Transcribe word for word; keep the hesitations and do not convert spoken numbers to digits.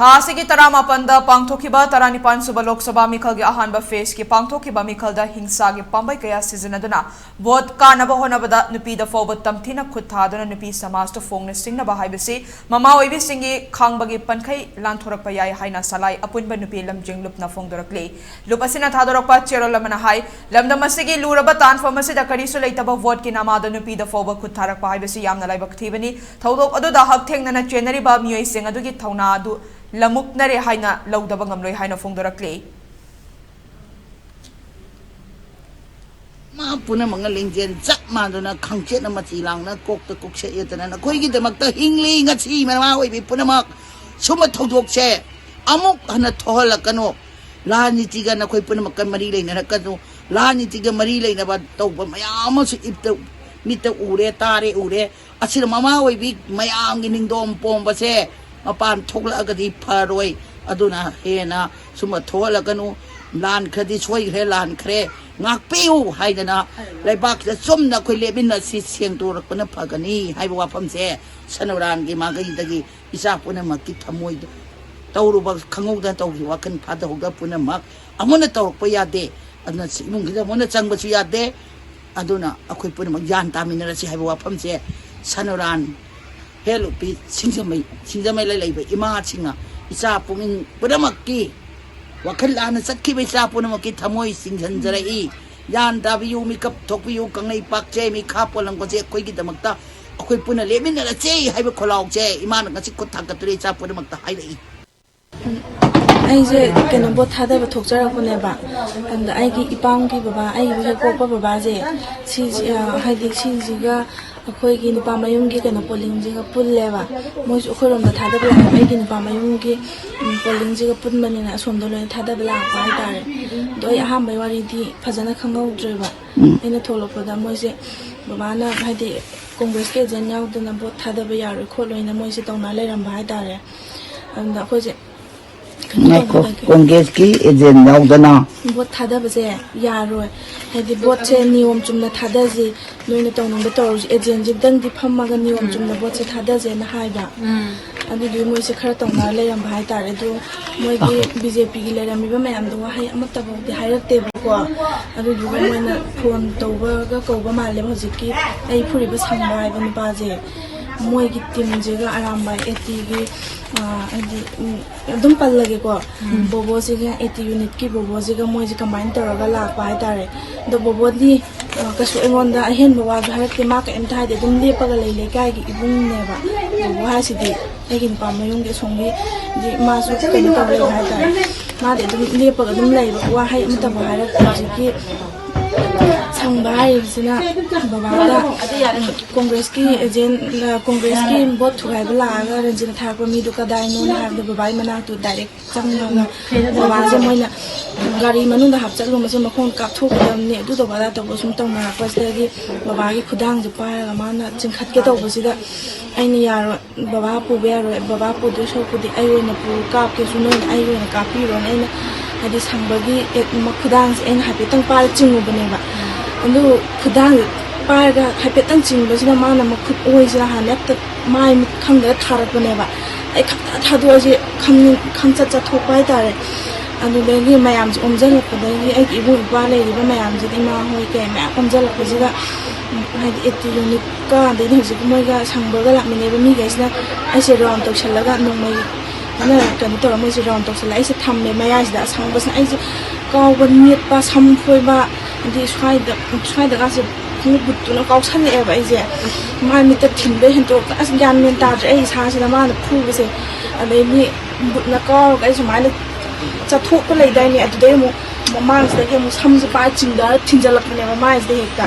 ꯊꯥ ꯑꯁꯤꯒꯤ ꯇꯔꯥꯃꯥꯄꯟꯗ ꯄꯥꯡꯊꯣꯛꯈꯤꯕ ꯇꯔꯥꯅꯤꯄꯥꯟ ꯁꯨꯕ ꯂꯣꯛ ꯁꯚꯥ ꯃꯤꯈꯜꯒꯤ ꯑꯍꯥꯟꯕ ꯐꯦꯁꯀꯤ ꯄꯥꯡꯊꯣꯛꯈꯤꯕ ꯃꯤꯈꯜꯗ ꯍꯤꯡꯁꯥꯒꯤ ꯄꯥꯝꯕꯩ ꯀꯌꯥ ꯁꯤꯖꯤꯟꯅꯗꯨꯅ ꯚꯣꯠ ꯀꯥꯅꯕ ꯍꯣꯠꯅꯕꯗ ꯅꯨꯄꯤꯗ ꯐꯥꯎꯕ ꯇꯝꯊꯤꯅ ꯈꯨꯠ ꯊꯥꯗꯨꯅ ꯅꯨꯄꯤ ꯁꯃꯥꯖꯇ ꯐꯣꯡꯅ ꯁꯤꯡꯅꯕ ꯍꯥꯏꯕꯁꯤ ꯃꯃꯥ ꯑꯣꯏꯕꯤꯁꯤꯡꯒꯤ ꯈꯥꯡꯕꯒꯤ ꯄꯟꯈꯩ ꯂꯥꯟꯊꯣꯔꯛꯄ ꯌꯥꯏ ꯍꯥꯏꯅ ꯁꯂꯥꯏ ꯑꯄꯨꯟꯕ ꯅꯨꯄꯤ ꯂꯝꯖꯤꯡ ꯂꯨꯞꯅ ꯐꯣꯡꯗꯣꯔꯛꯂꯤ꯫ ꯂꯨꯞ ꯑꯁꯤꯅ ꯊꯥꯗꯣꯔꯛꯄ ꯆꯦꯔꯣꯜ ꯑꯃꯅ ꯍꯥꯏ, ꯂꯝꯗꯝ ꯑꯁꯤꯒꯤ ꯂꯨꯔꯕ ꯇꯥꯟꯐꯝ ꯑꯁꯤꯗ ꯀꯔꯤꯁꯨ ꯂꯩꯇꯕ ꯚꯣꯠꯀꯤ ꯅꯃꯥꯗ ꯅꯨꯄꯤꯗ ꯐꯥꯎꯕ ꯈꯨꯠ ꯊꯥꯔꯛꯄ ꯍꯥꯏꯕꯁꯤ ꯌꯥꯝꯅ ꯂꯥꯏꯕꯛ ꯊꯤꯕꯅꯤ꯫ ꯊꯧꯗꯣꯛ ꯑꯗꯨꯗ ꯍꯛꯊꯦꯡꯅꯅ ꯆꯦꯟꯅꯔꯤꯕ ꯃꯤꯑꯣꯏꯁꯤꯡ ꯑꯗꯨꯒꯤ ꯊꯧꯅꯥ ꯑꯗꯨ ꯂꯃꯨꯛꯅꯔꯦ ꯍꯥꯏꯅ ꯂꯧꯗꯕ ꯉꯝꯂꯣꯏ ꯍꯥꯏꯅ ꯐꯣꯡꯗꯣꯔꯛꯂꯤ꯫ ꯃꯥ ꯄꯨꯝꯅꯃꯛꯅ ꯂꯤꯡꯖꯦꯜ ꯆꯞ ꯃꯥꯟꯅꯗꯨꯅ ꯈꯪꯆꯦꯠꯅ ꯃꯆꯤ ꯂꯥꯡꯅ ꯀꯣꯛꯇ ꯀꯣꯛꯁꯦꯠ ꯌꯦꯠꯇꯅ ꯅꯈꯣꯏꯒꯤꯗꯃꯛꯇ ꯍꯤꯡꯂꯤ꯫ ꯉꯁꯤ ꯃꯃꯥ ꯑꯣꯏꯕꯤ ꯄꯨꯝꯅꯃꯛ ꯁꯨꯝꯕ ꯊꯧꯗꯣꯛꯁꯦ ꯑꯃꯨꯛ ꯍꯟꯅ ꯊꯣꯛꯍꯜꯂꯛꯀꯅꯨ꯫ ꯂꯥꯟ ꯅꯤꯇꯤꯒ ꯅꯈꯣꯏ ꯄꯨꯝꯅꯃꯛꯀ ꯃꯔꯤ ꯂꯩꯅꯔꯛꯀꯅꯨ꯫ ꯂꯥꯟ ꯅꯤꯇꯤꯒ ꯃꯔꯤ ꯂꯩꯅꯕ ꯇꯧꯕ ꯃꯌꯥꯝ ꯑꯃꯁꯨ ꯏꯞꯇ ꯃꯤꯠꯇ ꯎꯔꯦ, ꯇꯥꯔꯦ, ꯎꯔꯦ꯫ ꯑꯁꯤꯅ ꯃꯃꯥ ꯑꯣꯏꯕꯤ ꯃꯌꯥꯝꯒꯤ ꯅꯤꯡꯗꯣꯝ ꯄꯣꯝꯕꯁꯦ ꯃꯄꯥꯟ ꯊꯣꯛꯂꯛꯑꯒꯗꯤ ꯐꯔꯣꯏ꯫ ꯑꯗꯨꯅ ꯍꯦꯟꯅ ꯁꯨꯝꯕ ꯊꯣꯛꯍꯜꯂꯛꯀꯅꯨ꯫ ꯂꯥꯟꯈ꯭ꯔꯗꯤ ꯁꯣꯏꯈ꯭ꯔꯦ, ꯂꯥꯟꯈ꯭ꯔꯦ, ꯉꯥꯛꯄꯤꯌꯨ ꯍꯥꯏꯗꯅ ꯂꯩꯕꯥꯛꯁꯤꯗ ꯆꯨꯝꯅ ꯑꯩꯈꯣꯏ ꯂꯦꯞꯃꯤꯟꯅꯁꯤ, ꯁꯦꯡꯗꯣꯔꯛꯄꯅ ꯐꯒꯅꯤ ꯍꯥꯏꯕ ꯋꯥꯐꯝꯁꯦ ꯁꯅꯨꯔꯥꯟꯒꯤ ꯃꯥꯏꯀꯩꯗꯒꯤ ꯏꯆꯥ ꯄꯨꯝꯅꯃꯛꯀꯤ ꯊꯃꯣꯏꯗ ꯇꯧꯔꯨꯕ ꯈꯪꯍꯧꯗ ꯇꯧꯈꯤꯕ ꯋꯥꯈꯜ ꯐꯥꯗꯍꯧꯗ ꯄꯨꯝꯅꯃꯛ ꯑꯃꯨꯛ ꯍꯟꯅ ꯇꯧꯔꯛꯄ ꯌꯥꯗꯦ꯫ ꯑꯗꯨꯅ ꯁꯤ ꯏꯃꯨꯡꯁꯤꯗ ꯑꯃꯨꯛ ꯍꯟꯅ ꯆꯪꯕꯁꯨ ꯌꯥꯗꯦ꯫ ꯑꯗꯨꯅ ꯑꯩꯈꯣꯏ ꯄꯨꯝꯅꯃꯛ ꯒ꯭ꯌꯥꯟ ꯇꯥꯃꯤꯟꯅꯔꯁꯤ ꯍꯥꯏꯕ ꯋꯥꯐꯝꯁꯦ ꯁꯅꯨꯔꯥꯟ ꯍꯦ ꯂꯨꯞꯄꯤ ꯁꯤꯡꯖꯃꯩ, ꯁꯤꯡꯖꯃꯩꯗ ꯂꯩꯕ ꯏꯃꯥꯁꯤꯡꯅ ꯏꯆꯥ ꯄꯨꯛꯅꯤꯡ ꯄꯨꯝꯅꯃꯛꯀꯤ ꯋꯥꯈꯜ ꯂꯥꯟꯅ ꯆꯠꯈꯤꯕ ꯏꯆꯥ ꯄꯨꯝꯅꯃꯛꯀꯤ ꯊꯃꯣꯏ ꯆꯤꯡꯁꯤꯟꯖꯔꯛꯏ꯫ ꯒ꯭ꯌꯥꯟ ꯇꯥꯕꯤꯌꯨ, ꯃꯤꯀꯞ ꯊꯣꯛꯄꯤꯌꯨ, ꯀꯪꯂꯩꯄꯥꯛꯁꯦ ꯃꯤꯈꯥ ꯄꯣꯜꯂꯝꯕꯁꯦ ꯑꯩꯈꯣꯏꯒꯤꯗꯃꯛꯇ ꯑꯩꯈꯣꯏ ꯄꯨꯟꯅ ꯂꯦꯞꯃꯤꯟꯅꯔꯁꯦ ꯍꯥꯏꯕ ꯈꯣꯜꯂꯥꯎꯁꯦ ꯏꯃꯥꯅ ꯉꯁꯤ ꯈꯨꯠ ꯊꯥꯡꯒꯠꯇꯨꯅ ꯏꯆꯥ ꯄꯨꯝꯅꯃꯛꯇ ꯍꯥꯏꯔꯛꯏ꯫ ꯑꯩꯁꯦ ꯀꯩꯅꯣ ꯚꯣꯠ ꯊꯥꯗꯕ ꯊꯣꯛꯆꯔꯛꯄꯅꯦꯕ꯫ ꯑꯗ ꯑꯩꯒꯤ ꯏꯄꯥꯝꯒꯤ ꯕꯕꯥ, ꯑꯩꯒꯤ ꯍꯦꯛ ꯄꯣꯛꯄ ꯕꯕꯥꯁꯦ ꯁꯤ, ꯍꯥꯏꯗꯤ ꯁꯤꯁꯤꯒ ꯑꯩꯈꯣꯏꯒꯤ ꯅꯨꯄꯥ ꯃꯌꯨꯝꯒꯤ ꯀꯩꯅꯣ ꯄꯣꯂꯤꯡꯁꯤꯒ ꯄꯨꯜꯂꯦꯕ꯫ ꯃꯣꯏꯁꯨ ꯑꯩꯈꯣꯏꯔꯣꯝꯗ ꯊꯥꯗꯕ ꯂꯥꯛꯑꯦ꯫ ꯑꯩꯒꯤ ꯅꯨꯄꯥ ꯃꯌꯨꯝꯒꯤ ꯎꯝ, ꯄꯣꯂꯤꯡꯁꯤꯒ ꯄꯨꯟꯕꯅꯤꯅ ꯑꯁꯣꯝꯗ ꯂꯣꯏꯅ ꯊꯥꯗꯕ ꯂꯥꯛꯄ ꯍꯥꯏꯇꯥꯔꯦ꯫ ꯑꯗꯣ ꯑꯩ ꯑꯍꯥꯟꯕꯩ ꯋꯥꯔꯤꯗꯤ ꯐꯖꯅ ꯈꯪꯍꯧꯗ꯭ꯔꯦꯕ꯫ ꯑꯩꯅ ꯊꯣꯛꯂꯛꯄꯗ ꯃꯣꯏꯁꯦ ꯕꯕꯥꯅ ꯍꯥꯏꯗꯤ ꯀꯣꯡꯒ꯭ꯔꯦꯁꯀꯤ ꯑꯦꯖꯦꯟ ꯌꯥꯎꯗꯅ ꯚꯣꯠ ꯊꯥꯗꯕ ꯌꯥꯔꯣꯏ ꯈꯣꯠꯂꯣꯏꯅ ꯃꯣꯏꯁꯦ ꯇꯧꯅ ꯂꯩꯔꯝꯕ ꯍꯥꯏꯇꯥꯔꯦ꯫ ꯑꯗꯨꯗ ꯑꯩꯈꯣꯏꯁꯦ ꯉꯥꯏꯈꯣ, ꯀꯣꯡꯒ꯭ꯔꯦꯁꯀꯤ ꯑꯦꯖꯦꯟ ꯌꯥꯎꯗꯅ ꯚꯣꯠ ꯊꯥꯗꯕꯁꯦ ꯌꯥꯔꯣꯏ꯫ ꯍꯥꯏꯗꯤ ꯚꯣꯠꯁꯦ ꯅꯤꯌꯣꯝ ꯆꯨꯝꯅ ꯊꯥꯗꯁꯤ, ꯅꯣꯏꯅ ꯇꯧꯅꯤꯡꯕ ꯇꯧꯔꯁꯤ, ꯑꯦꯖꯦꯟꯁꯤꯗꯪꯗꯤ ꯐꯝꯃꯒ ꯅꯤꯌꯣꯝ ꯆꯨꯝꯅ ꯚꯣꯠꯁꯦ ꯊꯥꯗꯁꯦꯅ ꯍꯥꯏꯕ꯫ ꯑꯗꯨꯗꯨꯒꯤ ꯃꯣꯏꯁꯦ ꯈꯔ ꯇꯧꯅꯔ ꯂꯩꯔꯝꯕ ꯍꯥꯏꯇꯥꯔꯦ꯫ ꯑꯗꯣ ꯃꯣꯏꯒꯤ ꯕꯤ ꯖꯦ ꯄꯤꯒꯤ ꯂꯩꯔꯝꯃꯤꯕ ꯃꯌꯥꯝꯗꯣ ꯋꯥꯍꯩ ꯑꯃꯠꯇꯐꯥꯎꯗꯤ ꯍꯥꯏꯔꯛꯇꯦꯕꯀꯣ꯫ ꯑꯗꯨꯗꯨꯒ ꯃꯣꯏꯅ ꯐꯣꯟ ꯇꯧꯕꯒ ꯀꯧꯕ ꯃꯥꯜꯂꯦꯕ ꯍꯧꯖꯤꯛꯀꯤ ꯑꯩ ꯐꯨꯔꯤꯕ ꯁꯪꯕ ꯍꯥꯏꯕ ꯅꯨꯄꯥꯁꯦ꯫ ꯃꯣꯏꯒꯤ ꯇꯤꯝꯁꯤꯒ ꯑꯔꯥꯝꯕꯥꯏ ꯑꯦ ꯇꯤꯒꯤ, ꯑ, ꯍꯥꯏꯗꯤ, ꯎꯝ, ꯑꯗꯨꯝ ꯄꯜꯂꯒꯦꯀꯣ꯫ ꯕꯣꯕꯣꯁꯤꯒ ꯑꯦ ꯇꯤ ꯌꯨꯅꯤꯠꯀꯤ ꯕꯣꯕꯣꯁꯤꯒ ꯃꯣꯏꯁꯦ ꯀꯝꯕꯥꯏꯟ ꯇꯧꯔꯒ ꯂꯥꯛꯄ ꯍꯥꯏꯇꯥꯔꯦ꯫ ꯑꯗꯣ ꯕꯣꯕꯣꯗꯤ, ꯑ, ꯀꯩꯁꯨ ꯑꯩꯉꯣꯟꯗ ꯑꯍꯦꯟꯕ ꯋꯥꯁꯨ ꯍꯥꯏꯔꯛꯇꯦ, ꯃꯥ ꯀꯔꯤꯝꯇ ꯍꯥꯏꯗꯦ, ꯑꯗꯨꯝ ꯂꯦꯞꯄꯒ ꯂꯩ ꯂꯩꯀꯥꯏꯒꯤ ꯏꯕꯨꯡꯅꯦꯕ꯫ ꯕꯣꯕꯣ ꯍꯥꯏꯁꯤꯗꯤ ꯑꯩꯒꯤ ꯅꯨꯄꯥ ꯃꯌꯨꯝꯒꯤ ꯑꯁꯣꯝꯒꯤ, ꯗꯤ ꯃꯥꯁꯨ ꯀꯩꯅꯣ ꯇꯧꯔ ꯂꯩꯕ ꯍꯥꯏꯇꯥꯔꯦ꯫ ꯃꯥꯗꯤ ꯑꯗꯨꯝ ꯂꯦꯞꯄꯒ ꯑꯗꯨꯝ ꯂꯩꯕ, ꯋꯥꯍꯩ ꯑꯃꯠꯇꯕꯨ ꯍꯥꯏꯔꯛꯇꯦ꯫ ꯍꯧꯖꯤꯛꯀꯤ ꯁꯪꯕ ꯍꯥꯏꯔꯤꯕꯁꯤꯅ ꯕꯕꯥꯗ, ꯎꯝ, ꯀꯣꯡꯒ꯭ꯔꯦꯁꯀꯤ ꯑꯦꯖꯦꯟ, ꯀꯣꯡꯒ꯭ꯔꯦꯁꯀꯤ ꯚꯣꯠ ꯊꯨꯒꯥꯏꯕ ꯂꯥꯛꯑꯒ ꯔꯟꯖꯤꯠꯅ ꯊꯥꯔꯛꯄ ꯃꯤꯗꯨ ꯀꯗꯥꯏꯅꯣꯅ ꯍꯥꯏꯕꯗ ꯕꯕꯥꯒꯤ ꯃꯅꯥꯛꯇꯨ ꯗꯥꯏꯔꯦꯛ ꯆꯪꯉꯒ ꯕꯕꯥꯁꯦ ꯃꯣꯏꯅ ꯒꯥꯔꯤ ꯃꯅꯨꯡꯗ ꯍꯥꯞꯆꯜꯂꯨ, ꯃꯁꯤ ꯃꯈꯣꯡ ꯀꯥꯞꯊꯣꯛꯀꯗꯕꯅꯤ, ꯑꯗꯨ ꯇꯧꯕ ꯑꯗꯥ ꯇꯧꯕ ꯁꯨꯝ ꯇꯧꯅꯔꯛꯄꯁꯤꯗꯒꯤ ꯕꯕꯥꯒꯤ ꯈꯨꯗꯥꯡꯁꯦ ꯄꯥꯏꯔꯒ ꯃꯥꯅ ꯆꯤꯡꯈꯠꯀꯦ ꯇꯧꯕꯁꯤꯗ ꯑꯩꯅ ꯌꯥꯔꯣꯏ, ꯕꯕꯥ ꯄꯨꯕ ꯌꯥꯔꯣꯏ, ꯕꯕꯥ ꯄꯨꯗꯣꯏ ꯁꯔꯨꯛꯄꯨꯗꯤ ꯑꯩ ꯑꯣꯏꯅ ꯄꯨ, ꯀꯥꯞꯀꯦꯁꯨ ꯅꯣꯏꯅ ꯑꯩ ꯑꯣꯏꯅ ꯀꯥꯞꯄꯤꯔꯣꯅ ꯑꯩꯅ, ꯍꯥꯏꯗꯤ, ꯁꯪꯕꯒꯤ ꯑꯦ-, ꯃ-, ꯈꯨꯗꯥꯡꯁꯦ ꯑꯩꯅ ꯍꯥꯏꯐꯦꯠꯇꯪ ꯄꯥꯏꯔ ꯆꯤꯡꯉꯨꯕꯅꯦꯕ꯫ ꯑꯗꯨ ꯈꯨꯗꯥꯡꯁꯦ ꯄꯥꯏꯔꯒ ꯍꯥꯏꯐꯦꯠꯇꯪ ꯆꯤꯡꯕꯁꯤꯅ ꯃꯥꯅ ꯃꯈꯨꯠ ꯑꯣꯏꯁꯤꯅ ꯍꯥꯟꯅ ꯍꯦꯛꯇ ꯃꯥꯏ ꯃꯤꯠ ꯈꯪꯗꯅ ꯊꯥꯔꯛꯄꯅꯦꯕ꯫ ꯑꯩ ꯈꯪꯇ ꯊꯥꯗꯣꯛꯑꯁꯤ ꯈꯪꯅꯤꯡ-, ꯈꯪꯆꯠ ꯆꯠꯊꯣꯛꯄ ꯍꯥꯏꯇꯥꯔꯦ꯫ ꯑꯗꯨꯗꯒꯤ ꯃꯌꯥꯝꯁꯦ ꯑꯣꯝꯁꯤꯜꯂꯛꯄꯗꯒꯤ ꯑꯩꯒꯤ ꯏꯕꯨꯡ ꯏꯄ꯭ꯋꯥ ꯂꯩꯔꯤꯕ ꯃꯌꯥꯝꯁꯤꯗꯤ, ꯏꯃꯥ ꯍꯣꯏ ꯀꯩ ꯃꯌꯥꯝ ꯑꯣꯝꯁꯤꯜꯂꯛꯄꯁꯤꯗ, ꯎꯝ, ꯍꯥꯏꯗꯤ ꯑꯦ ꯇꯤ ꯌꯨꯅꯤꯠꯀ ꯑꯗꯩꯗꯤ ꯍꯧꯖꯤꯛ ꯃꯣꯏꯒ ꯁꯪꯕꯒ ꯂꯥꯛꯃꯤꯟꯅꯩꯕ ꯃꯤꯈꯩꯁꯤꯅ ꯑꯩꯁꯦ ꯔꯥꯎꯟ ꯇꯧꯁꯜꯂꯒ ꯅꯣꯡꯃꯩ ꯑꯩꯅ ꯀꯩꯅꯣ ꯇꯧꯔ ꯃꯣꯏꯁꯦ ꯔꯥꯎꯟ ꯇꯧꯁꯜꯂ ꯑꯩꯁꯦ ꯊꯝꯃꯦ ꯃꯌꯥꯏꯁꯤꯗ꯫ ꯑꯁꯪꯕꯁꯤꯅ ꯑꯩꯁꯦ ꯀꯥꯎꯕ, ꯅꯦꯠꯄ, ꯁꯝ ꯐꯣꯏꯕ, ꯑꯗꯩ ꯁ꯭ꯋꯥꯏꯗ, ꯁ꯭ꯋꯥꯏꯗꯒꯁꯦ ꯈꯣꯡꯎꯞ ꯕꯨꯠꯇꯨꯅ ꯀꯥꯎꯁꯜꯂꯛꯑꯦꯕ ꯑꯩꯁꯦ꯫ ꯃꯥꯏ ꯃꯤꯠꯇ ꯊꯤꯟꯕ ꯍꯦꯟꯇꯣꯛꯇ ꯑꯁ ꯒ꯭ꯌꯥꯟ ꯃꯦꯟ ꯇꯥꯗ꯭ꯔꯦ ꯑꯩ ꯏꯁꯥꯁꯤꯗ ꯃꯥꯅ ꯐꯨꯕꯁꯦ꯫ ꯑꯗꯩꯗꯤ ꯕꯨꯠꯅ ꯀꯥꯎꯔꯒ ꯑꯩ ꯁꯨꯃꯥꯏꯅ ꯆꯠꯊꯣꯛꯄ ꯂꯩꯗꯥꯏꯅꯦ, ꯑꯗꯨꯗꯩ ꯑꯃꯨꯛ ꯃꯃꯥꯡꯁꯤꯗꯒꯤ ꯑꯃꯨꯛ ꯁꯝꯁꯦ ꯄꯥꯏꯔ ꯆꯤꯡꯊꯔ ꯊꯤꯟꯖꯜꯂꯛꯄꯅꯦꯕ ꯃꯥꯏꯁꯤꯗ ꯍꯦꯛꯇ꯫